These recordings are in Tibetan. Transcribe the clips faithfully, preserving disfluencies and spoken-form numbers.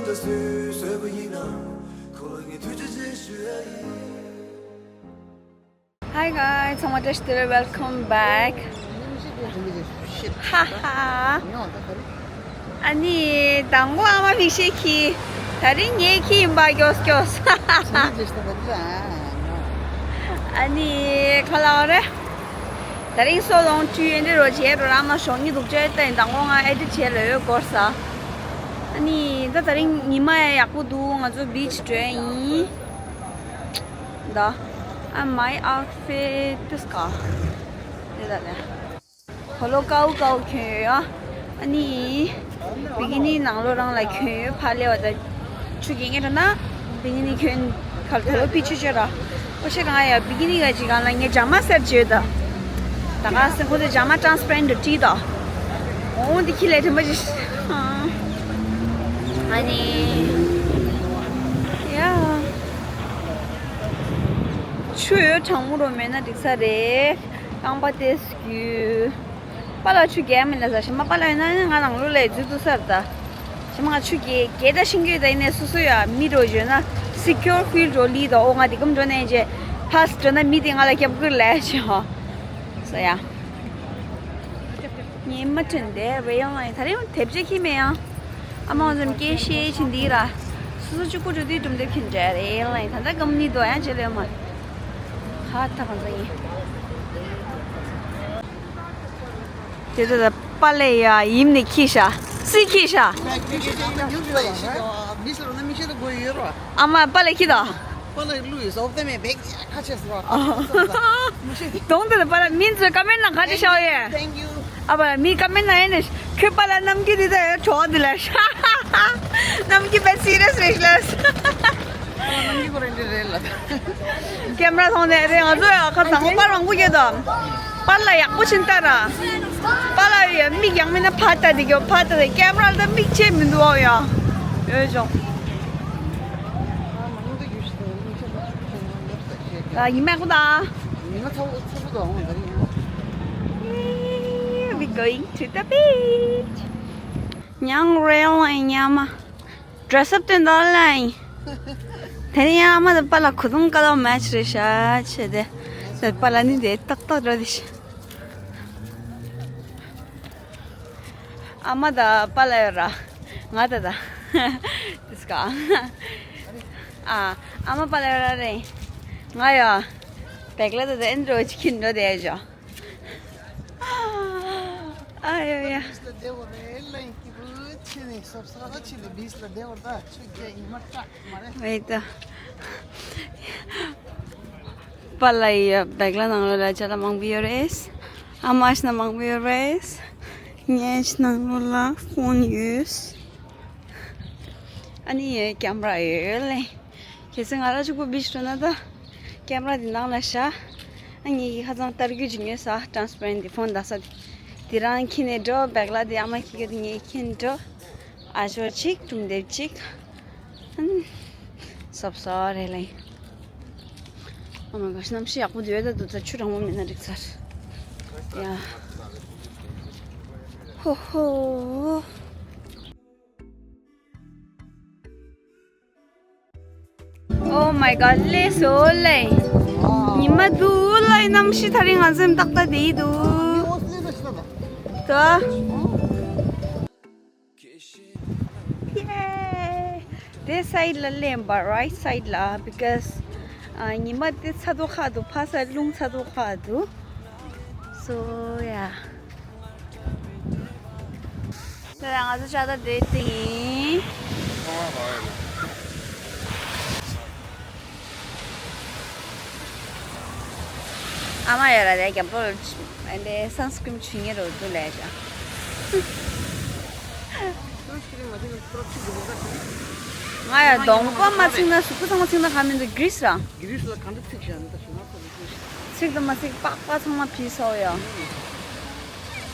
Hi guys, ཚང་མ་བཀྲ་ཤིས་བདེ་ལེགས། Welcome back. ཧ་ཧ། ཨ་ནི་དང་པོ་ཨ་མ་མིག་ཤེལ་འཁྱེར། ད་རིང་ངས་འཁྱེར་ཡིན་པ། སྐྱོ་སྐྱོ། ཨ་ནི་ག་ལབ་རེད། ད་རིང་so long to you འདི་རོ་བྱས་རོ། རང་མ་ཞོགས་ཉི་འདུག་ཅེས་ད་ཡིན། དང་པོ་ང་ཨེ་ཌིཊ་བྱས་ལ་ཡོད་སྐོར་ས། ཨ་ནི་ད་ད་རིང་ཉི་མ་ཡང་ཡག་པོ་འདུག་ང་ཚོ་བིཆ་འགྲོ་ཡིན། ད་ཨ་my outfit this ཀ་དེ་ད་ལས། གོ་ལོ་ཀའུ་ཀའུ་གྱོན་ཡོད། ཨ་ནི་བི་ཀི་ནི་ནང་ལོགས་རང་ལ་གྱོན་ཡོད། ཕར་སླེབས་པ་ད་ཆུ་རྐྱེན་ངེས་འགྲོ་ན་བི་ཀི་ནི་གྱོན་གར་ད་ལོ་ཕི་ཆུ་ཆུ་ར། ཨོ་ཤེ་རང་ཡ་བི་ཀི་ནི་ག་ཅིག་གང་ལ་ངས་ཇ་མ་སེར་བྱོས་ད། ད་ག་སེ་ཁོ་ཚོ་ཇ་མ་ཊ་རན་སི་པེ་རེན་ཊི་དུ་བྲིས་ད། འོང་འདི་ཁྱི་ལས་དྲན་པ་ཅི། ཨ་ནི་ཡ། ཆུ་ཡོད་གྲང་མོ་རོ་མེད་ན་འགྲིག་ས་རེད། རྐང་པ་ཏེ་སྐྱུ། པཱ་ལགས་ཆུ་རྐྱལ་མིན་ལ་ཟ་ཞིམ་མ། པཱ་ལགས་ཡོད་ན་ནི་ང་ནང་ལོགས་ལ་འཛུལ་ཐུབ་ས་རེད་ད། ཞིམ་མ་ང་ཆུ་རྐྱལ་རྐྱལ་ད་ཤིང་སྐྱོད་ད་ཡིན་ནས་སོ་སོ་ཡ་མི་འགྲོ་བརྗོད་ན་སི་ཀྱོར་ཕིལ་འགྲོ་ལི་ད། ཨོ་ང་འདི་གམ་འགྲོ་ནས་རྗེས་ཕ་སི་འགྲོ་ན་མི་དེ་ང་ལ་རྒྱབ་ཁུར་ལས་བྱེད་ཧོ། སོ་ཡ། ངའི་མ་ཁྲིན་དེ་རེ་ཡོང་ལ་ཡིན། ད་རེ་ཡོང་དེབ་ཅིག་ཁྱི་མེད་ཡང་། ཨ་མ་འོ་ཙམ་སྐད་བཤད་ཕྱིན་འདི་ར། སོ་སོ་གཅིག་པུ་འགྲོ་དུས་གྲུབ་འདེབས་ཁྱི་འདྲ་རེ་ཡོང་ལ་ཡིན། ད་ལྟ་གམ་ནི་དོ་ཡང་བྱེད་ལོས་མ། ཧ་ཐ་གང་ཟ་ཡིན། དེ་ད་ད་པཱ་ལགས་ཡ་ཡིམ་ནས་ཁྱི་ཤ། སི་ཁྱི་ཤ། མི་ཤེས་ད་དགོས་ཡོད་རོ། ཨ་མ་པཱ་ལགས་ཁྱི་ད། པཱ་ལགས་ལུས་ཡོད་སོབ་ཏེ་མེད་བེག་ཁ་ཆེ་སོ། མི་ཤེས། དོང་དེ་ལ་པཱ་ལགས་མིན་ཚོས་ཀ་མེན་ན་ཁ་ཆེ་ཤའོ་ཡེ། Thank you. ཨ་པཱ་ལགས་མི་ཀ་མེན་ན་ཡེ་ནས་ཁྱོད་པཱ་ལགས་ནམ་རྒྱུན་འདི་ད་ཡོད་གྲོགས་འདི་ལ་ཤ། ནམ་རྒྱུན་བེ་སི་རི་ཡས་རེད་ལ། ཀེམ་ར་མཐོང་ནས་རེད། ང་ཚོ་ཡང་ཁ་བཟང་པོ་པར་མང་པོ་སྐྱེས་དོ། པར་ལ་ཡག་པོ་ཕྱིན་ལྟ་ར། པར་ལ་ཡ་མིག་ཡག་མིན་ན་ཕར་ལྟ་དེ་གྱོ་ཕར་ལྟ་དེ། ཀེམ་ར་ལ་ད་མིག་ཆེ་མི་འདུག་ཨོ་ཡ། ཡོད་ཅོ། ཡིན་མེད་ཁོ་ད། We going to the beach. ཉང་རེ་ལ་ཉ་མ། Dress up དེ་འདྲ་ལ་ཡིན། དེ་ནས་ཡང་ཨ་མ་དང་པཱ་ལགས་གོས་ཐུང་ཀ་ལོ་མེ་ཆི་རེད་ཤག་བྱས་ཏེ། དེ་པཱ་ལགས་ནི་དེ་ཏག་ཏག་འདྲ་དེ་ཤག་ཨ་མ་དང་པཱ་ལགས་ཡོད་ར། ང་ད་ད། དེ་སྐ་ཨ། ཨ་མ་པཱ་ལགས་ཡོད་ར་རེད། ང་ཡ། བེག་ལ་ད་ད་ཨེན་འགྲོ་ཅིག་གིན་འགྲོ་དེ་ཡ་ཇོ། ཨ་ཡ་ཡ། བིས་ལ་བདེ་བོ་རེད་ལ་ཡིན་སྐྱིད་པོ་ཆེ་ནས་སོབ་སོབ་ཆེ་ནས་བིས་ལ་བདེ་བོ་ད་ཆུ་རྒྱ་ཡིན་མ་སྐྲག་མ་རེད། ཨེ་ད། པཱ་ལགས་ཡ་བེག་ལ་ནང་ལོགས་ལ་ཅ་ལག་མང་པོ་ཡོད་རེད། ཨ་མ་ཤི་ན་མང་པོ་ཡོད་རེད། ངའི་ཤི་ནང་ལོགས་ལ་ཕོན་ཡོད། ཨ་ནི་ཀེམ་ར་ཡོད་ལེ། གལ་སྲིད་ང་རང་གཅིག་པུ་བིས་འགྲོ་ན་ད། ཀེམ་ར་འདི་ནང་ལ་བཞག་ཨ་ངེད་ཀྱི་ཁ་སང་སྟར་གུ་ཅིག་ཉོས་ས་ཊ་རན་སི་པེ་རེན་ཊི་འདི་ཕོན་ད་ས་འདི་རང་ཁྱེར་ནས་འགྲོ། བེག་ལ་འདི་ཨ་མ་ཁྱེར་གི་འདི་ངས་ཁྱེར་འགྲོ། ཨ་ཞོ་ཅིག་གྲུམ་དེབ་ཅིག་ཨ་ནི་སོབ་སོབ་རེད་ལེ། Oh my gosh གནམ་གཤིས་ཡག་པོ་འདུག་ད་འདུག་ད་ཆུ་གྲང་མོ་མེད་ན་འགྲིག་ཚར། ཡ། ཧོ་ཧོ། Oh my god ལས་སོ་ལས། ཉི་མ་འདུག་ལ་གནམ་གཤིས་ཐག་རིང་ང་ཚོའི་ཏག་ཏག་དེ་ཡི་འདུག་ད། དེ་སའིཌ་ལ་ལེན་པ་རའིཊ་སའིཌ་ལ། because ཉི་མ་དེ་ཚ་དོ་ཁ་འདུག་ཕ་ས་རླུང་ཚ་དོ་ཁ་འདུག So yeah. ད་ང་ཚོ་ཅག་ད་དེ་དེ་ཡིན། ཨ་མ་ཡོད་ར་དེ་རྒྱབ་པོ་ཨ་འདྲེ་སན་སི་ཀྲིམ་བྱུང་ངེ་རོ་དུ་ལས་ཅག་ང་ཡ་གདོང་པ་མ་ཚིག་ན་གཟུགས་པོ་ཚང་མ་ཚིག་ན་ག་མི་འདུག་གྷི་རི་སི་ར། གྷི་རི་སི་ལ་གང་འདྲ་ཚིག་བཞག་ན་ད་ཞུ་ན་ཚོ་མི་ཚིག་ཚིག་དང་མ་ཚིག་པགས་པ་ཚང་མ་ཕྱིས་སོ་ཡ།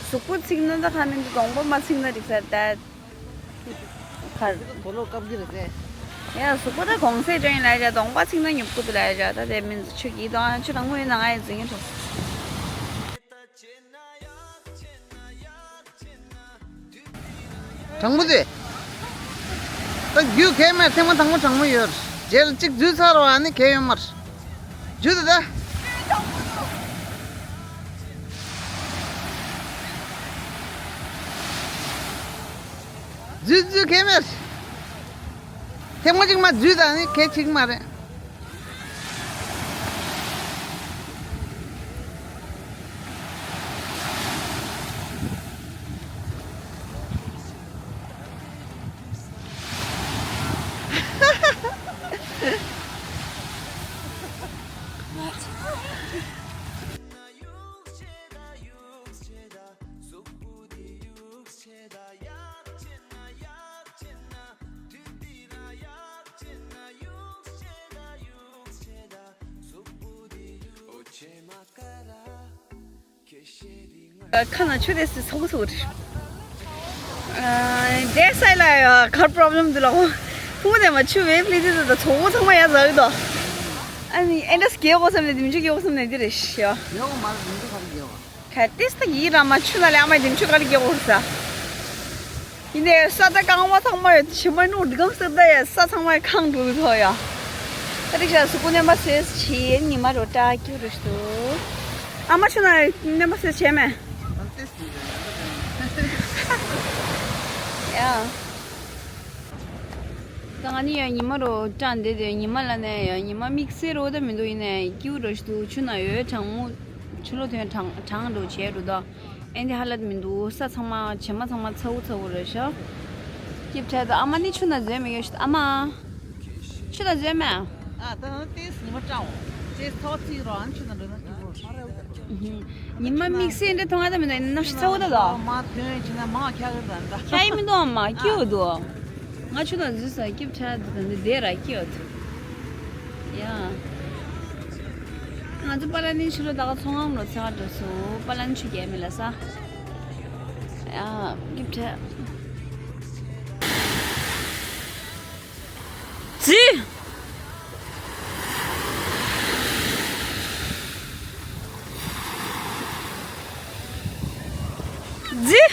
གཟུགས་པོ་ཚིག་ན་ད་ག་མི་འདུག་གདོང་པ་མ་ཚིག་ན་འགྲིག་ས་རེད་ད། ག་རེ་གོ་ལོག་སྐབས་འདི་རེད་ཟེ། ཡ་གཟུགས་པོ་ད་གོང་ཚད་ཅན་ལ་ཡ་གདོང་པ་ཚིག་ན་ཉོབ་ཀུ་དུ་ལ་ཡ་ད་དེ་མིན་ཆུ་གི་དོང་ཆུ་དང་མོ་ཡིན་ན་ང་ཡི་འཛིན་གི་འགྲོ། དྲང་མོ་དེ། ད་རྒྱུ་གས་མེད། ཐེངས་མ་དང་པོ་དྲང་མོ་ཡོད། རྗེས་ལ་གཅིག་འཛུལ་ཚར་བ་ནི་གས་ཡོད་མ་རེད། རྒྱུ་དེ་ད། འཛུལ་འཛུལ་གས་མེད། ཐེངས་མ་གཅིག་མ་འཛུལ་ད་ནི་གས་གཅིག་མ་རེད། ཁ་ན་ཆུ་དེ་སི་སོག་སོག་རེད། དེ་སའི་ལ་ཡ་ཁར་པོ་རོབ་ལེམ་འདུག་ལ། ཁོང་དེ་མ་ཆུ་བེབ་ལི་དེ་དང་ཚོགས་པོ་ཚང་མ་ཡ་ཟ་གི་འདུག་ཨ་ནི་ཨེ་འདྲ་སྐྱེ་གོ་བསམ་ནས་དེ་མི་ཆུ་སྐྱེ་གོ་བསམ་ནས་དེ་རེད་ཤི་ཡ། ཡོང་མ་རེད། མི་འདུག་ག་རེ་སྐྱེ་བ། གལ་ཏེ་ས་ཡིན་ར་མ་ཆུ་ན་ལས་ཨ་མ་དེ་མཆུ་ག་ལ་རྒྱག་འོར་ས། ཡིན་ནའི་ས་ད་གང་བ་ཚང་མ་ཡོད་ཞིམ་པ་ནུ་འདི་གམ་སེར་ད་ཡ་ས་ཚང་མ་ཡ་ཁང་འགྲོ་གི་ཐོ་ཡ། ད་རིག་ཤ་སུ་ཀུ་ནེ་མ་སེས་ཆི་ཡན་ཉི་མ་རོ་ཏྲ་ཀྱུ་རུ་ཤ་དུ། ཨ་མ་ཆུ་ན་ནེ་མ་སེས་ཆེ་མེ། ཡ། ད་ང་ནི་ཡང་ཉི་མ་རོ་ཀྲང་བསྡད་དེ་ཉི་མ་ལ་ནས་ཡང་ཉི་མ་དམིགས་བསལ་རོ་ད་མི་འདུག་ཡིན་ནའི་སྐྱིད་པོ་འགྲོ་ཞིག་འདུག་ཆུ་ན་ཡོད་གྲང་མོ་ཆུ་ལོ་ཐོན་གྲང་གྲང་འགྲོ་བྱས་འགྲོ་ད་ཨེ་འདི་ཧ་ལད་མི་འདུག་ས་ཚང་མ་བྱེ་མ་ཚང་མ་ཚ་བོ་ཚ་བོ་རེད་ཤག་སྐྱིད་བྲལ་ད་ཨ་མ་ནི་ཆུ་ན་འཛུལ་མི་ཡོད་ཤག་ཨ་མ་ཆུ་ན་འཛུལ་མེད། ཨ་ད་ནི་ཏེས་ཉི་མ་ཀྲང་ཏེས་ཐོག་ཚིག་རོ་ཨ་ནི་ཆུ་ན་འགྲོ་ན་སྐྱིད་པོ་མ་རེད། ཉི་མ་དམིགས་བསལ་འདྲ་མཐོང་ང་ད་མི་འདུག་གནམ་གཤིས་ཚ་བོ་ད་ད། མ་ཐོན་ཕྱིན་ན་མ་ཁྱག་གི་ར་འདྲ། ཁྱག་ཡི་མི་འདུག་ཨ་མ་སྐྱིད་འོ་འདུག་ང་ཆུ་ན་འཛུལ་ས་སྐྱིད་ཆ་འདི་དང་འདི་བསྡད་ར་སྐྱིད་འོ་འདུག་ཡ། ང་ཚོ་པ་ལ་ནི་ཕྱི་ལོ་ད་ག་ཚོང་ཁང་ལོ་ཚེ་བ་འགྲོ་སོ་པ་ལ་ནི་ཆུ་རྒྱལ་མི་ལ་ས། ཡ་སྐྱིད་ཆ། ཙི། ཙི།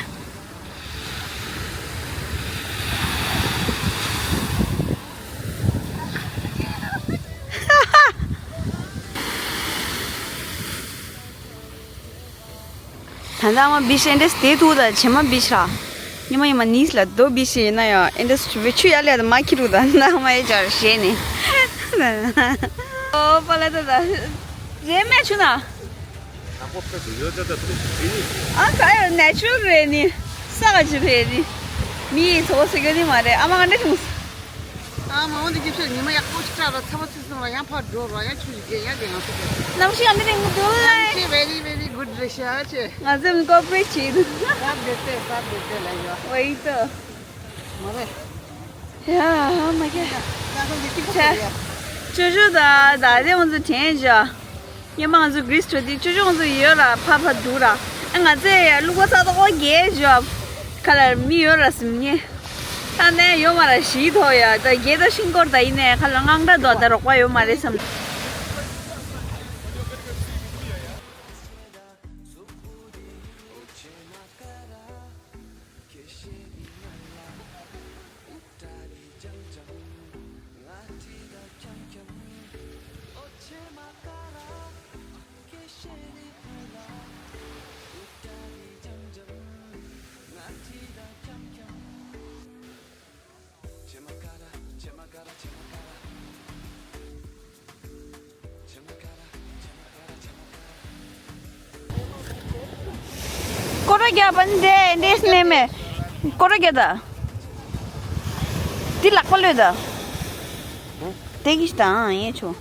ད་ལྟ་ཨ་མ་བི་ཤི་ཨེ་འདྲས་དེ་ཐུག་ད་བྱེ་མ་བི་ཤི་ར། ཉི་མ་ཉི་མ་ནིས་ལ་རྡོ་བི་ཤི་ཡིན་ན་ཡང་ཨེ་འདྲས་བི་ཆུ་ཡ་ལས་ད་མ་ཁྱི་རུ་ད་ན་མ་ཡེ་ཅར་ཞེ་ནི། ཨོ་པ་ལ་ད་ད་རེ་མེ་ཆུ་ན། ཨ་ཁ་ཡོད་ནེ་ཅུ་རལ་རེད་ནི། ས་ག་ཅི་རེད་ནི། མི་ཡི་ཚོགས་སུ་ཡོད་ནི་མ་རེད་ཨ་མ་ག་འདྲ་བྱུང་། ཨ་མ་འོན་ཏེ་སྐྱིད་ཆེ་ཉི་མ་ཡག་པོ་ཞིག་སྐྲག་ར་ཚ་བ་ཚིག་སོང་ར་ཡང་ཕར་འགྲོ་ར་ཡང་ཆུ་ཞིག་རྒྱས་ཡང་རྒྱས་ང་ཚོ་རྒྱས། གནམ་གཤིས་ཨ་འདི་རིང་འདུག་ལ། གནམ་གཤིས་very very good རེད་ཤག་ཆེ། ང་ཚོས་ཀོ་པ་རེཊ་བྱེད་འདུག་ས་བདེ་ཚེ་ས་བདེ་ཚེ་ལ་ཡོད། ཝེ་ཏོ། མ་རེད། ཡ་མ་ཁྱེད། ང་ཚོ་འདི་གཅིག་ཆེ། ཆེ་ཡ། ཅོ་ཅོ་ད་ད་དེ་ང་ཚོ་དྲན་བཞག་ཉི་མ་ང་ཚོ་གྷི་རིས་འགྲོ་དུས་ཅོ་ཅོ་ང་ཚོ་ཡོད་ར་ཕ་ཕ་འདུག་ར། ཨ་ང་ཚོས་ཡ་ལུག་པ་ས་ཐོག་རྒྱས་བཞག་ཁ་ལར་མི་ཡོད་ར་སིམ་ཉེ། ད་ནས་ཡོད་མ་ར་ཞིག་ཐོག་ཡ་ད་རྒྱས་ད་ཤིང་སྐོར་ད་ཡིན་ནས་ཁ་ལར་དངངས་སྐྲག་འདུག་ད་རོགས་པ་ཡོད་མ་རེད་བསམ། སྐོར་ར་རྒྱག་པ་འདི་འདྲས་ནས་མེད། སྐོར་ར་རྒྱག་ད། འདི་ལག་པ་ལོས་ད། དེ་གིས་དང་ཡེ་ཆོ།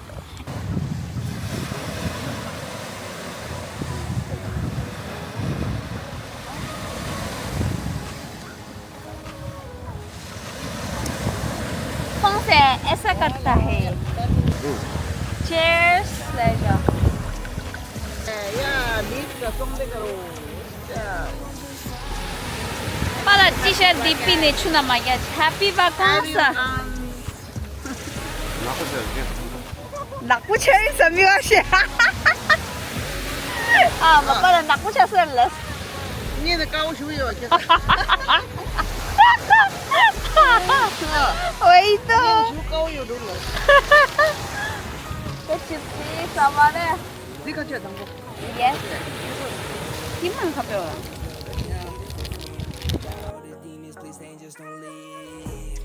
कौन से ऐसा करता है? चीयर्स ले जाओ। या बीच का तुम भी करो। པ་ལ་ཅི་ཤར་འདི་པི་ནས་ཆུ་ན་མ་རྒྱ་ཧེ་པི་བ་ཀོང་ས། ནག་པོ་ཆེ་རེད། ནག་པོ་ཆེ་རེད་ཟ་མི་བ་ཤེས། ཨ་མ་པ་ལ་ནག་པོ་ཆེ་ཟེར་ལ། ངས་ནི་དཀར་པོ་ཞུ་ཡོད་ཁྱེད། ཨོ་ཡིད་དོ། ཁྱོད་ཀའོ་ཡོད་འགྲོ་ལ། ཁྱོད་ཆིབས་ཟིན་ས་མ་རེད། འདི་ཁ་ཆད་དང་པོ། ཡེ། ཁྱིམ་ནང་ཁ་པེ་བ། All the demons, please, angels, don't leave.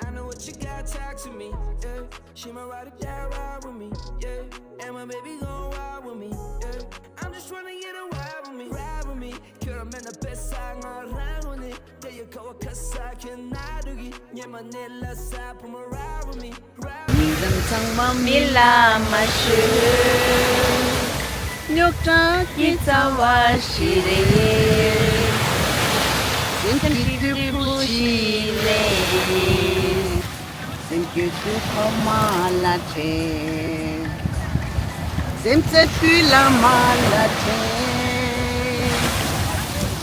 I know what you got, talk to me. Yeah. She might ride or die, ride with me. Yeah. And my baby gon' ride with me. Yeah. I'm just tryna get a ride with me. Ride with me. ཁྱོད་རང་མེད་ན་དཔེ་ས་ང་རང་ངོ་ནས། དེ་ཡི་ཁ་བ་ཁ་ས་ཁྱོད་ན་འགྲོ་གི། ཉི་མ་ནས་ལ་ས་བུ་མོ་ride with me, ride with me. མི་རང་ཚང་མ་མི་ལ་མ་ཞུ། རྙོག་དྲ་གི་རྩ་བ་ཞིག་རེད། སེམས་ཀྱི་དུས་བུ་ཞིག་ལས། སེམས་ཀྱི་དུས་ཁོ་མ་ལ་དྲན། སེམས་རྩེ་དུས་ལ་མ་ལ་དྲན།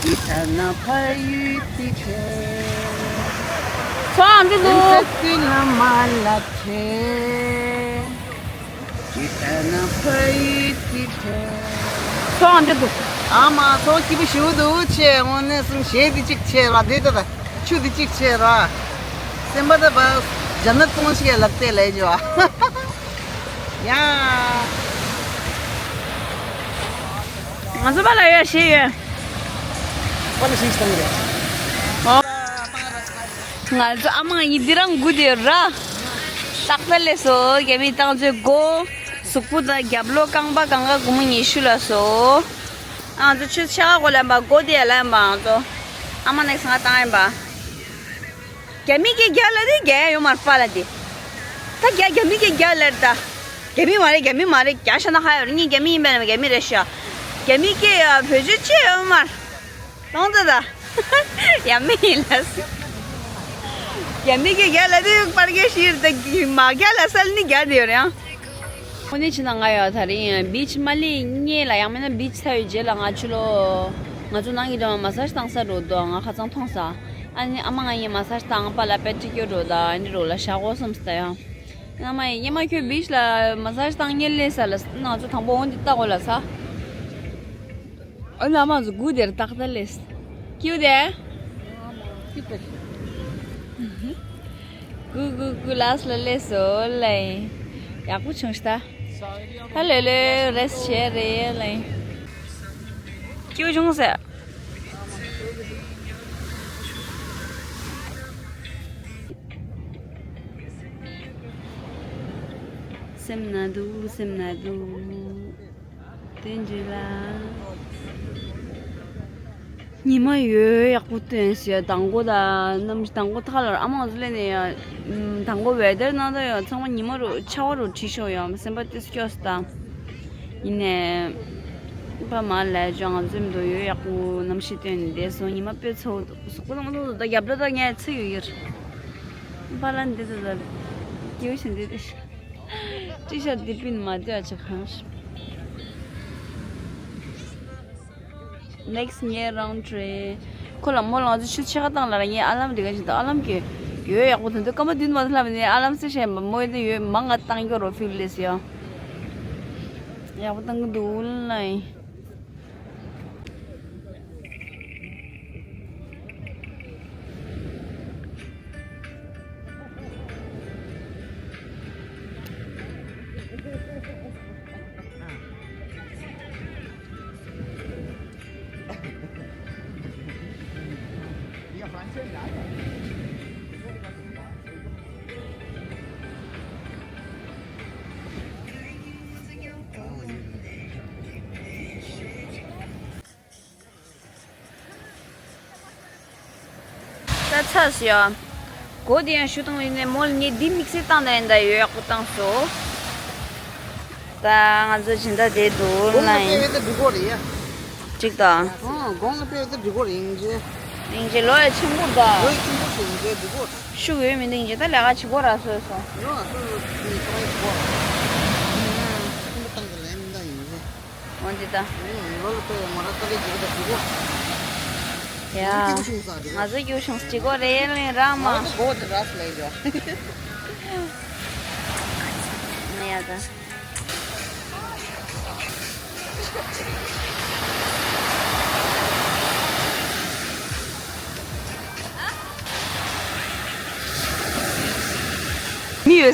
ཅི་ལྟར་ན་ཕ་ཡུལ་དེ་དྲན། ཚོགས་འདི་འདུག་སེམས་རྩེ་དུས་ལ་མ་ལ་དྲན། ཅི་ལྟར་ན་ཕ་ཡུལ་དེ་དྲན། ཚོགས་འདི་འདུག་ཨ་མ་ཚོགས་སྐྱིད་པོ་ཞུ་འདུག་ཆེ་འོ་ནས་སུམ་ཞེས་དེ་གཅིག་ཆེ་ར་དེ་ད་ད། ཆུ་དེ་གཅིག་བྱས་ར། སེམས་པ་ད་བ། ཇ་ནད་སྟོང་ཞིག་ལབ་སྟེ་ལས་ཇོ། ཡ། ང་ཚོ་པ་ལ་ཡོད་ཞེས་ཡོད། པ་ལ་ཞིག་བཏང་རེད། ཨོ། ང་ཚོ་ཨ་མ་ཡིན་འདི་རང་སྒུག་དེ་ར། ཏག་ཏག་ལས་སོ་རྒྱ་མི་བཏང་ཚོད་གོ། གཟུགས་པོ་དང་རྒྱབ་ལོགས་རྐང་པ་གང་ག་སྒོར་མོ་ཉི་ཤུ་ལ་སོ། ང་ཚོ་ཆུ་ཆ་ག་གོ་ལ་ཡིན་པ་སྒོ་དེ་ཡ་ལ་ཡིན་པ་ང་ཚོ། ཨ་མ་ནས་སང་བཏང་ཡིན་པ། རྒྱ་མི་གི་རྒྱ་ལ་དེ་རྒྱ་ཡ་ཡོད་མར་པ་ལ་དེ། ད་རྒྱ་རྒྱ་མི་གི་རྒྱ་ལ་རེད་ད། རྒྱ་མི་མ་རེད་རྒྱ་མི་མ་རེད་རྒྱ་ཤ་ན་ཧ་ཡོད་རེད་གཉིས་རྒྱ་མི་ཡིན་པས་ན་རྒྱ་མི་རེད་ཤ། རྒྱ་མི་གི་བོད་ཆུ་ཆེ་ཡོད་མར། ལོང་ད་ད། ཡ་མི་ཡིན་ལ་སི། རྒྱ་མི་གི་རྒྱ་ལ་དེ་པར་རྒྱ་ཤི་རེད་ད་མ་རྒྱ་ལ་སལ་ནི་རྒྱ་དེ་ཡོད་རེད་ཨང་། དངོས་གནས་བྱས་ན་ང་ཡང་དེ་རིང་བིཆ་མ་ལི་གཉིས་ལ་ཡང་མིན་ན་བིཆ་ཚར་བའི་རྗེས་ལ་ང་ཕྱི་ལོ། ང་ཚོ་ནང་གི་འགྲམ་མ་སཱ་ཇི་བཏང་ས་འགྲོ་འདུག་ང་ཁ་ཚང་མཐོང་ས། ཨ་ནི་ཨ་མ་ང་གཉིས་མ་སཱ་ཇི་བཏང་པ་ལ་པེ་ཏྲི་ཀྱོ་འགྲོ་ད་ཨ་ནི་རོ་ལ་ཞག་འགོ་སོང་ས་ཡང་། ཨ་མ་ཡིས་ཉི་མ་ཁྱོད་བིཆ་ལ་མ་སཱ་ཇི་བཏང་ཉེ་ལས་ས་ལ་ང་ཚོ་དང་པོ་འོང་འདི་ལྟ་གོ་ལ་ས། ཨ་ནི་ཨ་མ་ཚོ་སྒུག་དེར་ཏག་ཏག་ལས། ཀྱིའུ་དེ། གུ་གུ་གུ་ལགས་ལ་ལས་སོ་ལེ། ཡག་པོ་བྱུང་ཤི་ད། ཧ་ལེ་ལེ་རེས་བྱས་རེད་ལེ། ཀྱིའུ་བྱུང་ཟེར། སེམས་ན་སྡུག་སེམས་ན་སྡུག་དེ་འདྲ་ལ། ཉི་མ་ཡོད་ཡག་པོ་སྟོན་ཟེར་དང་པོ་དང་གནམ་གཤིས་དང་པོ་ཐག་ལ་ཨ་མ་ང་ཚོ་ལས་ནས་ཡང་དང་པོ་ཝེ་དར་ནང་དུ་ཡང་ཚང་མ་ཉི་མ་རུ་ཆར་པ་རུ་བྲིས་ཤོག་ཡང་སེམས་པ་ཏིས་སྐྱོ་སི་དང་། ཡིན་ནས་པ་མ་ལས་ཅོ་ང་ཚོའི་མི་འདུག་ཡོད་ཡག་པོ་གནམ་གཤིས་སྟོན་ནས་བསྡད་སོང་ཉི་མ་དཔེ་ཚ་བོ་འདུག་གཟུགས་པོ་ཚང་མ་ཚང་ཚང་ད་རྒྱབ་ལོ་ད་ངས་ཚ་ཡོད་ཡོད་རེད། པ་ལ་འདི་ད་ད་སྐྱིད་པོ་ཞིག་འདི་དེ་ཤ། ཏི་ཤར་འདི་པིན་མ་དེ་ཨ་ཅག་གང་ཤ། Next ངའི་རང་གྲོལ། ཁོ་ལ་མོ་ལ་ང་ཚོ་ཆུ་ཕྱེད་ཀ་བཏང་ལ་ར་ངའི་ཨ་ལམ་འདི་ག་ཅིག་དང་ཨ་ལམ་གྱི་ཡོད་ཡག་པོ་དོན་དུ་སྐར་མ་བདུན་མ་ཐལ་བ་ནས་ཨ་ལམ་སེ་བྱས་མ་མོ་ཡོད་དེ་ཡོད་མ་ང་བཏང་རྒྱུ་རོ་ཕིག་ལེས་ཡ། ཡག་པོ་བཏང་གི་འདུག་ལ་ཡིན། ད་ཚ་སི་ཡ། གོ་དེ་ཡང་ཞུ་དང་ཡིན་ནས་མོལ་ངས་འདི་དམིགས་བསལ་བཏང་ན་ཡིན་ད་ཡོད་ཡག་པོ་བཏང་སོ། ད་ང་ཚོ་སྦྱིན་བདག་དེ་འདུག་ལ་ཡིན། གོང་ལ་སྤེལ་བའི་ད་འགྲིག་གོ་རེད་ཡ། གཅིག་དང་། ཨང་གོང་ལ་སྤེལ་བའི་ད་འགྲིག་གོ་རེད་ཡིན་ཅེ། ཡིན་ཅེ་ལོ་ཡ་ཆེན་པོ་ད། ལོ་ཡ་ཆེན་པོ་ཞིག་ཡིན་ཅེ་འགྲིག་གོ། ཤུགས་ཡོད་མི་འདུག་ཡིན་ཅེ་ད་ལས་ཀ་བྱེད་གོ་ར་སོ་སོ། ཡོ་ཨ་སོ་སོ་ནི་ཁོ་རང་ཡིན་གོ། ཆེན་པོ་བཏང་གི་ལན་མི་འདང་ཡིན་ཅེ། འོན་ཏེ་ད། ལོ་ལ་པའི་མ་ར་ཏ་ལི་ཇི་ག་ད་ཇི་གོ། ཡ། ང་ཚོ་རྒྱུ་ཤིང་ས་ཇི་གོ་རེད་ལེ་ར་མ། ང་ཚོ་གོ་དེ་ར་སི་ལེ་ཇོ། ནི་ཡ་ད།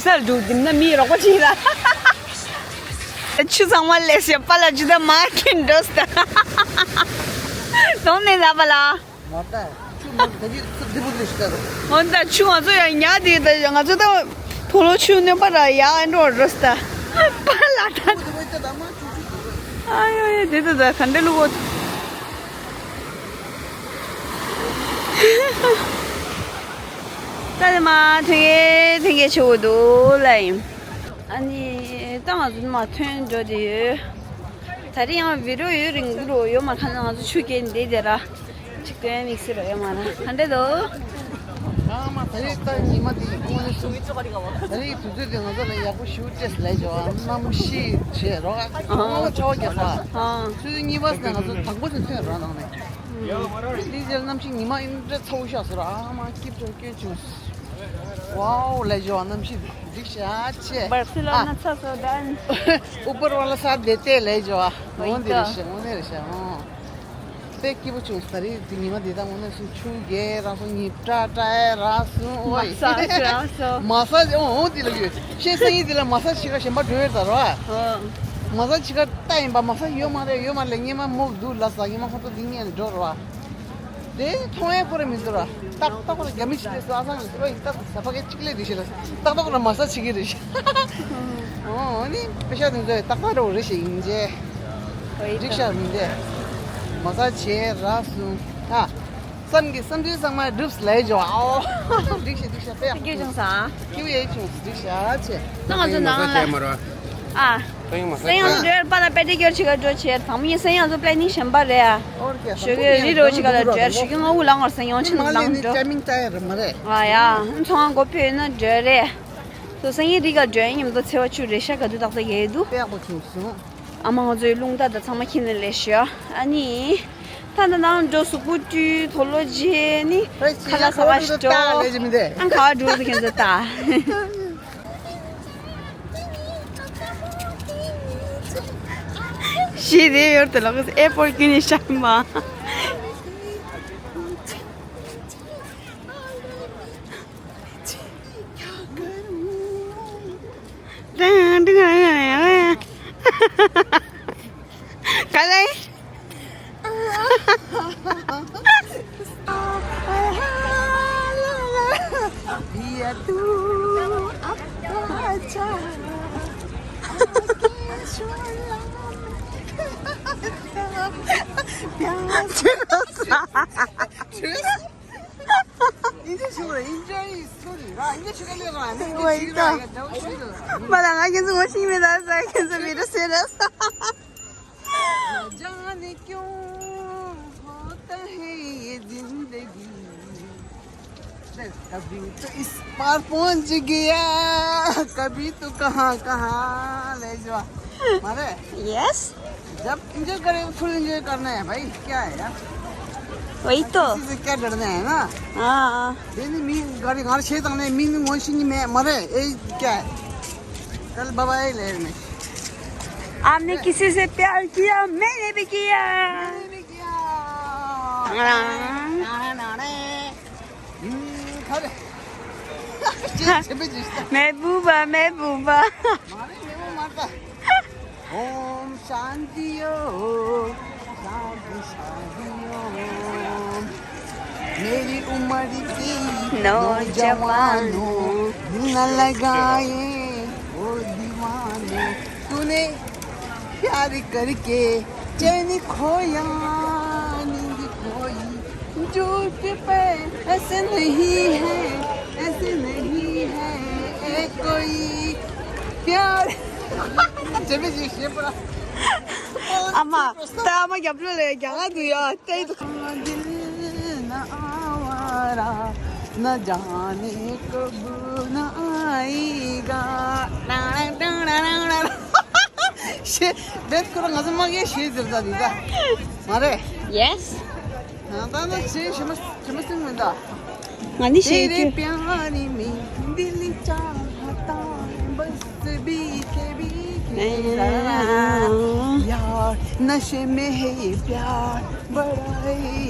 སར་འདུག་འདི་ན་མི་རོགས་པ་ཅིག་ལ། ཆུ་ཚང་མ་ལས་ཞེ་པ་ལ་ཇི་ལྟར་མ་ཁྱིན་འགྲོ་སྟ། དོང་ནས་ལབ་པ་ལ། མ་ལྟ་ཆུ་མ་ད་གི་ཚུར་འདི་བུ་ལས་ཤི་ད། འོ་ད་ཆུ་ང་ཚོ་ཡང་ཉག་དེ་ད་ང་ཚོ་ད་དོ་ལོ་ཆུ་གནོད་པ་ར་ཡག་ཨེ་འགྲོ་རོ་སྟ། པ་ལ་ད། ཨ་ཡོ་ཡོ་དེ་ད་ད་ག་འདྲ་ལུག་གོ། ད་དེ་མ་ཐེངས་ཐེངས་ཆེ་བོ་འདུག་ལ་ཡིན། ཨ་ནི་ད་ང་ཚོ་མ་ཐོན་འགྲོ་དེ་ཡོད། ད་རེས་ཡང་བི་རོ་ཡོད་རིང་འགྲོ་ཡོད་མ་ཁ་ན་ང་ཚོ་ཆུ་རྐྱེན་འདི་དེ་ར་ཅིག་ཏོན་མིག་སི་རོ་ཡོད་མ་ར་ག་འདྲ་འདུག་ཨ་མ་ད་རེས་ད་ཉི་མ་དེ་ཡིན་ཁོང་ནས་སུ་ད་རེས་དུས་ཚོད་དེ་ང་ཚོ་ལ་ཡག་པོ་ཞུ་ཅེས་ལས་བྱོ་ཨ་གནམ་གཤིས་བྱེད་རོགས་ཨ་ཁོང་ལ་ཆོག་རྒྱག་ས་ཨ་ཆུ་ཚོད་གཉིས་པ་ཟེར་ང་ཚོ་དང་པོ་ཟེར་ཐོན་རོགས་གནང་ནས། འདི་རྗེས་གནམ་གཤིས་ཉི་མ་ཨིན་འདྲ་ཚ་བོ་ཤག་ཟེར་ཨ་མ་སྐྱིད་ཅོ་སྐྱོན་བྱུང་། ཝའོ་ལས་བྱོ་ཨ་གནམ་གཤིས་འགྲིག་ཤག་ཆེ། برسلونا ཚ་སོ་ད། اوپر والا ساتھ دیتے لے جو ا وہی འོན་ཏེ་རེ་ཤ་འོན་ཏེ་རེ་ཤ་ཨོ། དཔེ་སྐྱིད་པོ་བྱུང་ད་རེས་དེ་ཉི་མ་དེ་དག་འོ་ན་སུ་ཆུ་རྒྱལ་ར་སོ་ཉིབ་ཏྲ་ཏྲ་ར་སུ་ཨོ་ཡི། མ་ས་ས་སོ། མ་ས་ཨོ་ཨོ་དེ་ལ་ཡོད་ཤེས་སང་ཡི་དེ་ལ་མ་ས་ཆི་ག་གཞན་པ་འགྲོ་ཡོད་ད་རོ་ཨ། མ་ས་ཆི་ག་ལྟ་ཡིན་པ་མ་ས་ཡོད་མ་རེད་ཡོད་མ་རེད་ངས་མ་མོག་འདུག་ལ་ས་ངས་མ་ཁོ་ཚོ་འདི་ངས་འགྲོ་རོ་ཨ། དེ་མཐོང་ཡས་ཁོ་ར་མི་འདུག་ར། ཏག་ཏག་ཁོ་ར་རྒྱ་མི་ཞིག་དེ་སོ་ཨ་སང་རེ་སོ་ཡིན་ཏག་ས་ཕ་གི་གཅིག་ལས་དེ་ཞིག་ལ་ཏག་ཏག་ཁོ་ར་མ་ས་ཆི་གི་རེ་ཞིག་ཨོ་ནི་པེ་ཤ་དེ་ཚོ་ཏག་ཏག་རོ་རེ་ཞིག་ཡིན་རྗེས། འགྲིག་ཤག་མི་འདས། མ་ས་བྱས་ར་སུ་ཨ། བསམ་གྱི་བསམ་ཚུལ་ཚང་མ་འགྲུབ་ལས་བྱོ་ཨོ། འགྲིག་ཤག་འགྲིག་ཤག་དཔེ་ཡག་ཐེང་ཀྱུ་ཅུང་ས། ཀྱུ་ཡེ་ཅུང་འགྲིག་ཤག་ཆེ། ད་ང་ཚོ་ནང་ལ། ཨ། སེམས་ཡང་འགྲོ་ཡར་པ་ལ་པེ་ཏི་ཀྱོར་བྱེད་ག་འགྲོ་བྱེད་དང་མི་སེམས་ཡང་ཚོ་པེ་ནིང་གཞན་པ་རེད་ཨ། ཨོར་ཀེ་ཞོ་གི་རི་རོ་བྱེད་ག་ལ་འགྲོ་ཡར་ཞོ་གི་ང་འུ་ལ་ངོར་སེམས་ཡོང་ཆེན་ལང་འགྲོ། ཨ་ཡ་ཚོང་ང་མགོ་ཕུད་ན་འགྲོ་རེད། ཚོ་སེམས་ཡི་རི་ག་འགྲོ་ཡ་ཉིམ་དོ་ཚེ་བ་བཅུ་རེ་ཤ་ག་དུ་ཏག་ཏག་ཡེ་དུ། དཔེ་ཡག་པོ་བྱུང་སོང་། ཨ་མ་ང་ཚོའི་རླུང་རྟ་དང་ཚང་མ་ཁྱེར་ནས་ལས་ཤོ་ཨ་ནི། ད་ད་ནང་འགྲོ་གཟུགས་པོ་བཀྲུས་དོ་ལོ་རྗེས་ནི་ཁ་ལག་ཟ་བ་ཞིག་འགྲོ། ཨང་ཁ་བ་འགྲོ་དུ་ཁྱེད་ཚོ་ད། ཞེས་རེ་ཡོར་དུ་ལོག་ཨེ་པོར་ཀྱི་ནི་ཤར་མ། ག་ལེ། Enjoy, enjoy, sorry. Ah, enjoy, sugar, enjoy, enjoy, sugar. Wait. But I'm not getting watching me that I can see me the serious. जाने क्यों होता है ये जिंदगी। कभी तो इस पार पहुंच गया, कभी तो कहाँ कहाँ ले जा। मारे। Yes। जब एंजॉय करें, फुल एंजॉय करना है भाई, क्या है यार। वही तो। किसी से क्या डरना है ना। हाँ। ये नहीं, मी गाड़ी घर से तक नहीं, मी नहीं, मोशी नहीं, मैं मरे, ये क्या है। चल बाय बाय ले में। आपने किसी से प्यार किया? मैंने भी किया। मैंने भी किया। हाँ। नाना, नाना। हम्म, खा ले। महबूबा, महबूबा। मारे, ये वो मारता। ओम शांति ओम, शांति, शांति ओम। मेरी उम्र की नौजवानों, न लगाए ओ दीवानों। तूने प्यार करके चैन खोया, नींद खोई। झूठ पे ऐसे नहीं है, ऐसे नहीं है ए कोई प्यार। जेबे जी शेपरा। अम्मा, ता अम्मा क्या बोले, क्या तू यार, ते तो दिल ना आवारा, न जाने कब न आएगा। ཤེས་བེད་ཁོ་རང་ང་ཚོ་མ་གིས་ཤེས་ཟེར་ད་འདི་ད་མ་རེད། Yes. ད་ནི་ཆེ་ཞི་མ་ཞི་མ་སེང་མི་འདའ། ང་ནི་ཤེས་རྒྱུ། तेरे प्यार में दिल चाहता बस बीते बीते। ཡ། नशे में है ये प्यार बड़ा ही।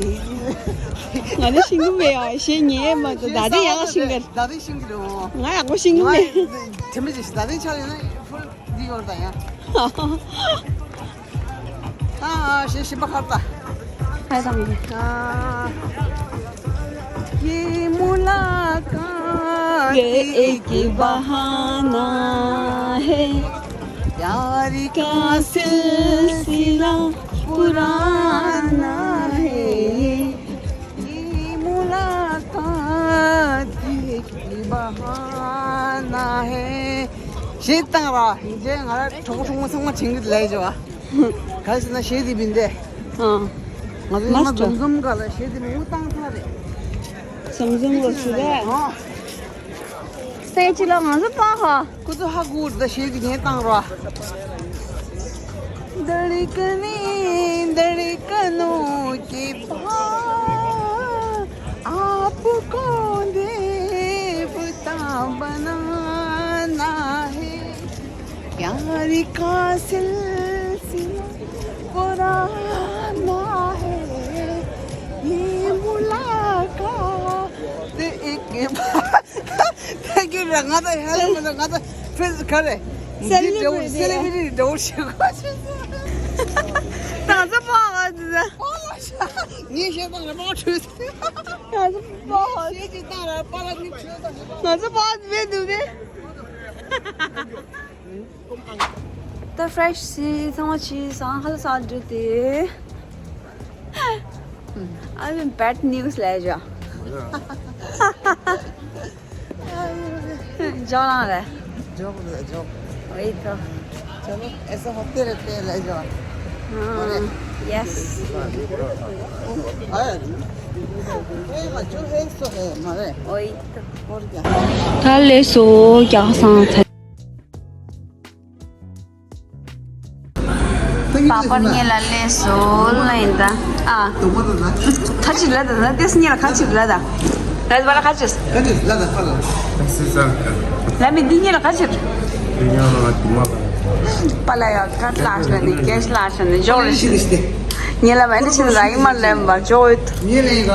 ང་ནི་ཤེས་ཀྱི་མེད་ཨ། ཤེས་ཉེས་མ་གཏོགས་ད་ལྟ་ཡག་ཤེས་ཀྱི། ད་ལྟ་ཤེས་ཀྱི་རེད། ང་ཡག་པོ་ཤེས་ཀྱི་མེད། དེ་མི་ཅིག་ད་ལྟ་ཆགས་ཡོད་ན་ཕུལ་འདི་ཡོད་ད་ཡ། ཨ་ཨ་ཤེས་ཤེས་པ་ཁར་ད། ཧ་དང་གི། ཨ། ये मुलाकात ये एक बहाना है, प्यार का सिलसिला पुराना है। ये मुलाकात एक बहाना है. ཞེས་བཏང་ར། ཡིན་ཚེ་ང་ར་གྲོགས་གྲོགས་མོ་ཚང་མ་བྱིང་གི་ལས་བྱ་བ། ག་རེ་ཟེར་ན་ཞེས་དེ་བིན་ཏེ། ཨ། ང་ཚོ་ཡིན་ན་མ་སྟོ། འཛོམས་འཛོམས་ག་ལ་ཞེས་དེ་མོ་བཏང་ཚར་རེད། འཛོམས་འཛོམས་ག་ཞུ་རེད། ཨ། སེ་ཅི་ལ་ང་ཚོ་པ་ཧ། ཁོ་ཚོ་ཧ་གོ་རེད་ད། ཞེས་དེ་ངས་བཏང་ར། धड़कने धड़कनों के पार आपको देवता बनाना है। प्यार का सिलसिला पुराना है। ये मुलाकात एक बार. Thank you. ང་ད་ཧེ་ལོ་མ་ད་ང་ད་ཕེ་ག་རེ། སེ་ལེ་བི་རི་ཊི་སེ་ལེ་བི་རི་ཊི་འདྲ་བོ་ཞིག་གོ་ཆུ། ད་ཚ་པོ་ཨ་ཙི་ཙི། ངས་བཤད་སྟངས་རེ་མ་ཆུ། ད་ཚ་པོ་ཨ་ཙི། ངས་བཤད་ཀྱི་སྟངས་རེ་པ་ལ་ནི་ཆུ་ད་ཞིག་གོ། ད་ཚ་པོ་ཨ་ཙི་མེད་འདུག་ནི། ད་ཕ་རེ་ཤི་སི་ཚང་མ་ཕྱིས་སོང་། ཧ་ལ་ས་འགྲོ་དེ། ཨ་ནི་བེཌ་ནིའུ་སི་ལས་བྱ། ཇོ་ལང་རེད། ཇོ་ལང་རེད། ཇོ། वही तो। चलो, ऐसा होते रहते हैं, ले जाओ। हाँ, यस। है। ए, मजो है, सो है, मारे। वही तो। और क्या? ད་ལས་སོ་རྒྱག་སང་ཚ། པ་པར་ཉེ་ལ་ལས་སོ་ལ་ཡིན་ད། ཨ། ཁ་ཅིག་ལ་ད་ད་ཏེས་ཉེ་ལ་ཁ་ཅིག་ལ་ད། ལ་ད་པ་ལ་ཁ་ཅིག་ཁ་ཅིག་ལ་ད་པ་ལ། ལ་མི་འདི་ཉེ་ལ་ཁ་ཅིག་འདི་ཉེ་ལ་དུ་མ། པ་ལ་ཡ་ཁ་ལ་ཤ་ནི་ཀེ་ཤ་ལ་ཤ་ནི་འཇོག་རེ་ཤི་ནི་ཤི། ཉེ་ལ་མ་ནི་ཤི་ནི་ར་ཡིན་མ་ལེན་པ་འཇོག་ཡོད། ཉེ་ལ་ཡིན་ར།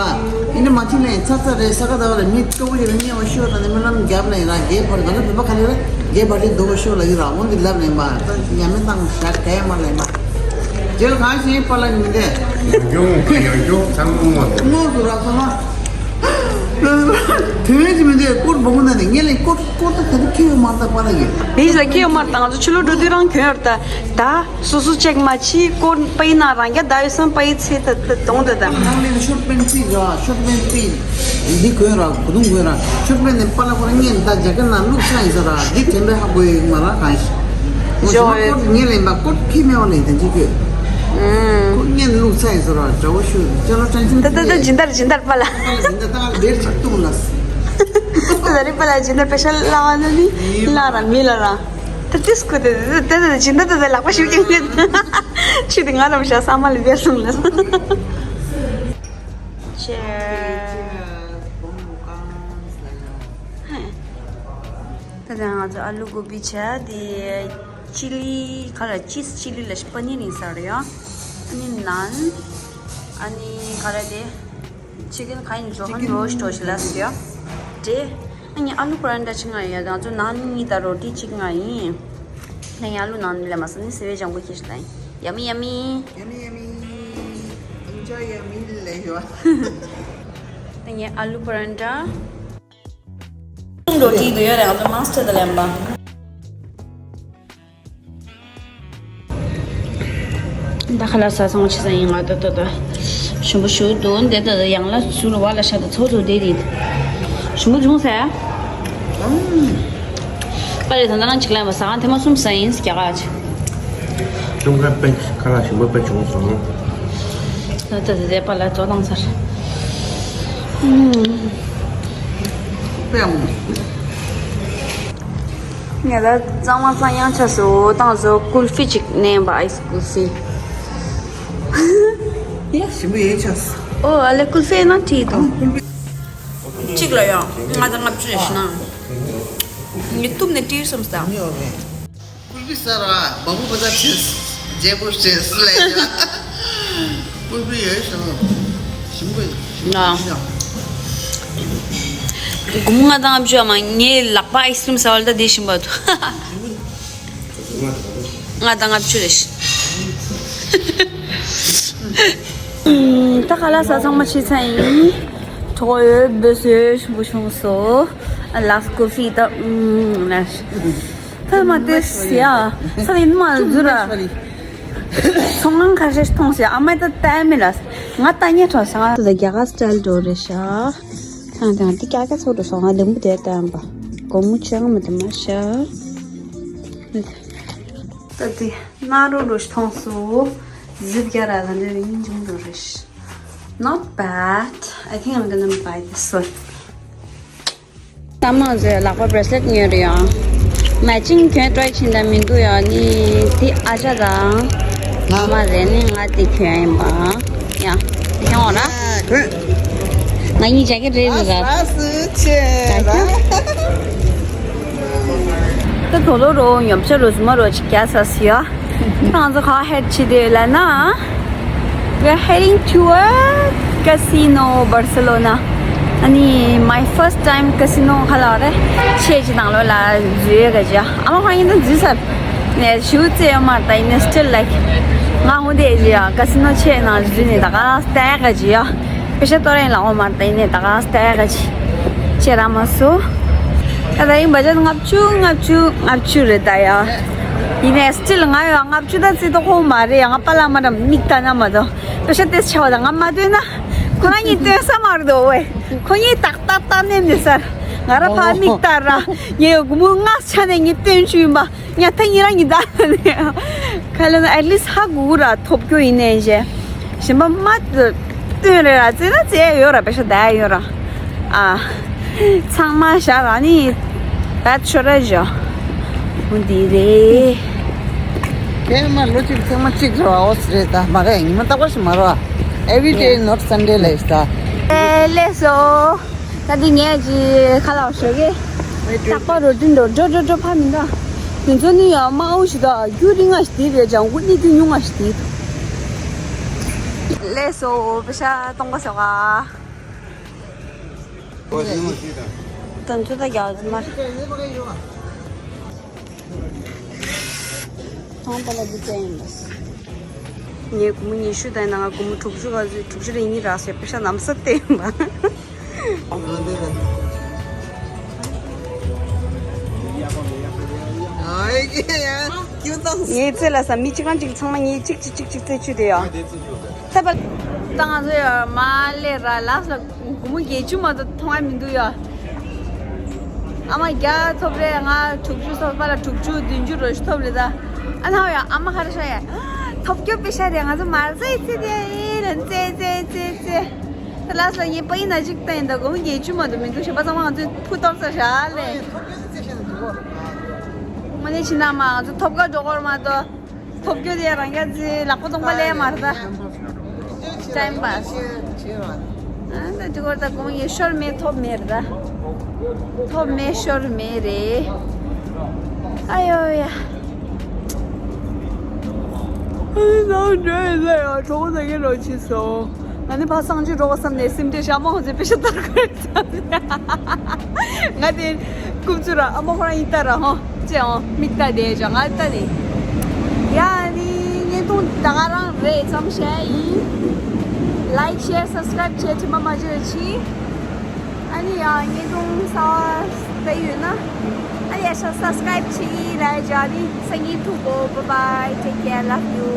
ཡིན་ནི་མ་ཐུག་ལ་ཡིན་ཚ་ཚ་རེད། ས་ག་ཟླ་བ་ལ་མི་སྐྱོ་བོ་ཡོད་ན་ཉེ་བ་ཤོད་ད་ནི་མི་ལམ་རྒྱབ་ལ་ཡིན་ར་རྒྱས་བར་ག་ལ་བུད་པ་ག་ལ་རེད། རྒྱས་བར་དེ་རྡོ་བ་ཤོད་ལ་ཡིན་ར་འོང་གི་ལབ་ལ་ཡིན་པ་ད་ཉ་མི་བཏང་ཞག་ག་ཡ་མ་ལ་ཡིན་པ། རྒྱལ་གང་ཞིག་པ་ལ་ཡིན་ཏེ། ཡང་སྐྱོ་ཡང་སྐྱོ་ཚང་མ་ངོ་ངོ་སུ་ར་ཚང་མ། དེ་བས་ཀྱི་མི་འདུག་སྐོར་སྦོམ་ན་ནི་ངས་ལས་སྐོར་སྐོར་ད་ག་དུས་ཁྱེད་ཡོད་མ་ད་པ་ལ་ཡིན། མི་ལ་ཁྱེད་ཡོད་མ་ད་ང་ཚོ་ཕྱི་ལོགས་འགྲོ་དུས་རང་གྱོན་ཡོད་ད། ད་སོ་སོ་ཅེག་མ་ཕྱི་སྐོར་པའི་ན་རང་རྒྱ་ད་ཡོད་སམ་པའི་ཚེ་ད་ད་གདོང་ད་ད། ནང་ལས་ཤོར་པན་ཙི་ར་ཤོར་པན་ཙི། འདི་གོན་ར་གོ་དུང་གོན་ར་ཤོར་པན་ནི་པ་ལ་ཁོ་ར་ངས་ད་རྒྱ་གར་ན་ལུག་ས་ཡིན་ས་ར་འདི་དྲན་པའི་ཧ་གོ་ཡོད་མ་ར་གང་ཞིག་ཇོ་ཡོད། ངས་ལེན་པ་སྐོར་ཁྱི་མེ་བ་ལེན་དེ་འཇིག་གི་ཁོ་ངས་ལུག་ས་ཡིན་ས་ར་དགྲ་བོ་ཤོད་ཅ་ལོ་ཀྲན་ཅིན་ད་ད་ད་ཇི་འདར་ཇི་འདར་པ་ལ། ད་ལ་ལེར་ཆག་ཏུང་ལ། ད་ད་རི་པ་ལ་ཇི་འདར་པེ་ཤ་ལ་བ་ན་ནི་ལ་ར་མི་ལ་ར། ད་ཏིས་ཁུ་དེ་དེ་དེ་ཅི་འདི་དེ་དེ་ལག་པ་ཞུ་གི་མེད། ཆུ་དེ་ང་ར་བཞག་ས་མ་ལི་བེ་སུང་ལ། Cheers. ད་དེ་ང་ཚོ་ཨ་ལུ་གོ་བི་ཆ་དེ་ཅི་ལི་ཁ་ལ་ཅིས་ཅི་ལི་ལ་པ་ནི་རིང་ས་རེད་ཡ། ཨ་ནི་ནན། ཨ་ནི་ཁ་ལ་དེ། ཅི་ཀན་ཁ་ཡིན་ཇོ་ཧན་རོ་སི་ཊི་ཞིག་ལ་སི་ཡ། ཏེ། ཨ་ནི་ཨ་ལུ་པ་རན་ཏྲ་ཅིག་ང་ཡ། ང་ཚོ་ནང་གཉིས་དང་རོ་ཏི་གཅིག་ང་ཡིན། ང་ཡ་ཨ་ལུ་ནང་ལས་མ་ས་ནི་སི་བེ་ལྗང་གུ་ཁྱེར་ཞིག་ལ་ཡིན། ཡ་མི་ཡ་མི། Yummy, yummy. Enjoy your meal, ལས་ཡོད། ང་ཨ་ལུ་པ་རན་ཏྲ། རོ་ཏི་དུ་ཡོད་རེད། ང་ཚོ་མཱ་སི་ཊར་དང་ལེན་པ། ད་ཁ་ལག་ཟ་སོང་ཆི་ཟ་ཡིན་ང་ད་ད་ད། ཞུམ་པོ་ཞུ་འདུག་འདི་ད་ད་ཡང་ལ་ཟུར་བ་ལ་ཤ་ད་ཚོ་ཚོ་དེ་རེད། ཞུམ་པོ་བྱུང་ཟེར། པ་རེད་ད་ད་རང་ཅིག་ལ་མ་ཟ་ཁང་ཐེངས་མ་གསུམ་ཟ་ཡིན་རྒྱ་གར་ཅིག་ཅུང་ཁ་པན་ཁ་ལག་ཞུམ་པོ་པན་བྱུང་སོང་། ད་ད་ད་དེ་པ་ལ་ཚོ་བཏང་ཚར། པན། ངས་ད་གཙང་མ་གཙང་ཡང་ཆ་སོ་བཏང་སོ་ཀུལ་ཧྥི་ཅིག་ནས་པ་ཨའི་སི་ཀུལ་ཧྥི། ཡ་ཞིམ་པོ་ཡོད་ཆ་སོ། ཨོ་ཨ་ལེ་ཀུལ་ཧྥི་ན་ཁྲིད་དང་། གཅིག་ལ་ཡང་ང་ད་ལྔ་བཅུ་རེ་ཞུ་ན། ངས་གཏུབ་ནས་སྤྲིར་སོམ་སྟངས། ཀུལ་ཧྥི་ཟ་ར་བ་བུ་བ་ཟ་ཆེས། རྒྱལ་པོ་བྱས་སུ་ལས་ཡ། སྤུ་གུ་ཡོད་ཤག་ཞིམ་པོ་ཞིམ་པོ་ཡིན་ཡང་། སྒོར་མོ་ལྔ་དང་ལྔ་བཅུ་ཡ་མ། ངའི་ལག་པ་ཨའི་སི་ཀྲིམ་ཟ་བ་ལ་ད་དེ་ཞིམ་པ་འདུག་ལྔ་དང་ལྔ་བཅུ་རེད། ད་ཁ་ལག་ཟ་ཚང་མ་ཕྱིན་ཚར་ཡིན། གྲོགས་ཡོད་འབོད་སོད་ཞིམ་པོ་བྱུང་སོང་། ལགས་ཀོ་ཧྥི་ད། ཨུམ། ལགས། ད་མ་དེ་སི་ཡ། ས་ཡིན་མ་ཟུར་ར། ཚོང་ཁང་ཁ་ཤས་མཐོང་སོང་། ཨ་མ་ད་ལྟ་མི་ལ། ང་ལྟ་ཉན་ཁྲོ་སོང་། ད་རྒྱ་གར་སི་ཊལ་འགྲོ་རེད་ཤག་ཐང་ཐང་དེ་ཀྱག་ཀྱག་ཚོ་འགྲོ་སོང་། ང་ལེམ་བུ་དེ་ལྟ་ཡམ་པ། སྒོར་མོ་ཆང་མི་དུ་མ་ཤག་ད་དེ་ན་རོ་རོ་ཞིག་མཐོང་སོང་། ཟིབ་རྒྱ་ར་ལ་འདྲ་ཡིན་ཅུང་འགྲོ་རེད་ཤག Not bad. I think I'm gonna buy this one. ད་མ་ཟེར་ལག་པ་བྷེ་རེ་སི་ལེཊ་ཉོས་རེད་ཡང་། མེ་ཅིང་གྱོན་ཊི་རའི་བྱེད་འདྲ་མི་འདུག་ཡང་ནི་དེ་ཨ་ཅག་དང་། ང་མ་རེད་ནི་ང་དེ་གྱོན་ཡིན་པ། ཡང་། དེ་གྱོན་འོང་ན། ང་གཉིས་ཇེ་ཀེ་ཊི་རེད་ཟེར་ར། ཨ་སུ་ཆེ་ར། ད་དོ་ལོ་རོ་ཉོབ་ཆ་རོ་སུ་མ་རོ་ཅིག་རྒྱག་ས་སི་ཡ། ང་ཚོ་ག་ཧེད་ཆི་དེ་ལ་ན། We're heading to a casino, Barcelona. ཨ་ནི་my first time casino ཁ་ལ་རེ་ཆེ་ཆེ་དང་ལོ་ལ་འཛུལ་ག་ཅི། ཨ་མ་ཁོ་ཡིན་ན་འཛུལ་ས་ནས་ཞུ་ཙེ་ཡོད་མ་རེད། ད་ཡིན་ན་still like ང་ཧུ་དེ་ཅི་ཡ་casino ཆེ་ནང་འཛུལ་ནས་ད་ག་ལྟ་ག་ཅི་ཡ། པེ་ཤ་ཏོ་རེན་ལ་འོ་མ་རེད། ད་ཡིན་ནས་ད་ག་ལྟ་ག་ཅི་ཆེ་ར་མ་སོ། ད་ད་ཡིན་པ་ཅག་ལྔ་བཅུ་ལྔ་བཅུ་ལྔ་བཅུ་རེད་ད་ཡ། ཡིན་ནས་still ང་ཡོད་ལྔ་བཅུ་ད་རྩི་ཏོ་ཁོ་མ་རེད་ཡ། ང་པ་ལ་མ་ར་མིག་ལྟ་ན་མ་དོ། པེ་ཤ་ཏེས་ཆེ་བ་ད་ང་མ་སྟོན་ན། ཁོ་རང་གཉིས་སྟོན་ས་མ་རེད་དོ་ཝེ། ཁོ་གཉིས་ཏག་ཏག་ཏག་ནེམ་ནས་སར། ང་ར་ཕ་མིག་ལྟ་ར། ངས་ཡོད་སྒོར་མོ་ལྔ་ཆ་ནས་ངས་སྟོན་བཅུག་ཡིན་པ། ཉ་ཐ་ཉི་ར་ཉི་ད་ནས། ཁ་ལ་ན་at least ཧ་གོ་གི་ར་ཐོབ་རྒྱུ་ཡིན་ནས་ཞེ། གཞན་པ་མ་སྟོན་རེད་ར་ཙེ་ན་ཙེ་ཡོད་ར་པེ་ཤ་ད་ཡོད་ར། ཨ། ཚང་མ་ཞག་ར་ནི། ད་ཆོ་ར་ཞོ། འོ་འདི་རེད། དེ་མ་ལོ་གཅིག་ཚང་མ་གཅིག་རེད་བ། ཨོ་སི་རེད་ད་མ་རེད། ཉི་མ་རྟག་པར་ཞིག་མ་རེད་བ། Every day not Sunday ལས་ད། ཨེ་ལས་སོ། ད་འདི་ངས་ཀྱི་ཁ་ལག་ཞོ་གི། རྟག་པར་རོ་ཏིན་འགྲོ་འགྲོ་འགྲོ་འགྲོ་ཕ་མི་འདྲ། དེ་ཚོ་ནི་ཡང་དམའ་བོ་ཞིག་ད་རྒྱུ་རིང་ང་ཞིག་དེ་རེད་ཅང་དགུ་ནི་རྒྱུ་ཉུང་ང་ཞིག་དེ། ལས་སོ་པེ་ཤ་སྟོང་པ་ཟེར་བ། ད་ཚོད་ད་རྒྱག་ཙམ་མ། ཐང་པ་ལ་འདི་ཙམ་ཡིན་པས། ངས་སྒོར་མོ་ཉི་ཤུ་དང་ནང་སྒོར་མོ་དྲུག་ཅུ་ག་ཚོད་དྲུག་ཅུ་རེ་གཉིས་རག་སོང་། པེ་ཤ་ནམ་ས་བལྟས་ཡིན་པ། ངའི་རྩེ་ལ་ས་མི་གཅིག་གང་གཅིག་ཚང་མ་ངས་གཅིག་གཅིག་གཅིག་གཅིག་རྩེ་བཅུག་དེ་ཡོད། ད་ང་ཚོ་ཡ་མ་ལས་ར་ལགས་ལ་སྒོར་མོ་བརྒྱད་ཅུ་མ་གཏོགས་མཐོང་ཡ་མི་འདུག་ཡ། ཨ་མ་བརྒྱ་ཐོབ་རེད། ང་དྲུག་ཅུ་ཐོབ་པ་ལ་དྲུག་ཅུ་བདུན་ཅུ་རོ་ཞིག་ཐོབ་རེད་ད། ཨ་ནའོ་ཡ་ཨ་མ་ཁ་ར་ཤ་ཡ། ཐོབ་སྐྱོ་པེ་ཤ་རེད། ང་ཚོ་མར་ཙེ་ཙེ་དེ་ཨེ་ལན་ཙེ་ཙེ་ཙེ་ཙེ། ད་ལགས་ལ་ངས་པ་ཡིན་ན་གཅིག་ལྟ་ཡིན་ད་སྒོར་མོ་བརྒྱད་ཅུ་མ་གཏོགས་མི་འདུག་གཞན་པ་ཚང་མ་ང་ཚོས་ཕུ་གཏོར་ཚར་ཤག་ལས། དངོས་གནས་ཕྱི་ནང་མ་ང་ཚོ་ཐོབ་སྐར་འགྲོ་སྐོར་མ་གཏོགས། ཐོབ་རྒྱུ་དེ་རང་རྒྱ་ཚེ་ལག་པ་སྟོང་པ་ལས་མ་རེད་ད། ཊའིམ་པཱས། ཨ་ད་དེ་སྐོར་ད་དགོངས་ཡེ་ཤོར་མེད་ཐོབ་མེད་རེད་ད། ཐོབ་མེད་ཤོར་མེད་རེད། ཨ་ཡོ་ཡ། ཨ་ནང་འགྲོ་ཡི་ལ་ཡ་གྲོགས་པོ་ད་གེ་རོགས་བྱེད་སོང་། ང་ནི་ཕ་སངས་རྒྱས་འགྲོ་བ་བསམ་ནས་སེམས་ཁྲལ་བྱ་མ་འོང་ཚེ་པེ་ཤ་ལྟར་དགོས་བསམ་ནས། ང་དེ་ཀུམ་ཚུ་ར་ཨ་མ་ཁོ་རང་ཡིན་ལྟ་ར་ཧོ་ཅེ་འོང་མིག་ལྟ་དེ་ཅོ་ང་ལྟ་དེ། ཡ་ནི་བརྙན་ཐུང་ད་ག་རང་རེད་ཙམ་བཤད་ཡིན། Like, share, subscribe བྱེད་དྲི་མ་མ་བརྗེད་ཅི། ཨ་ནི་ཡང་བརྙན་ཐུང་གསར་པ་ཡོད་ན་ཨ་ཡ་ཤ་subscribe བྱེད་ཡིན་ར་ཇ་ནི་སང་ཉིན་ཐུག་གོ bye bye take care love you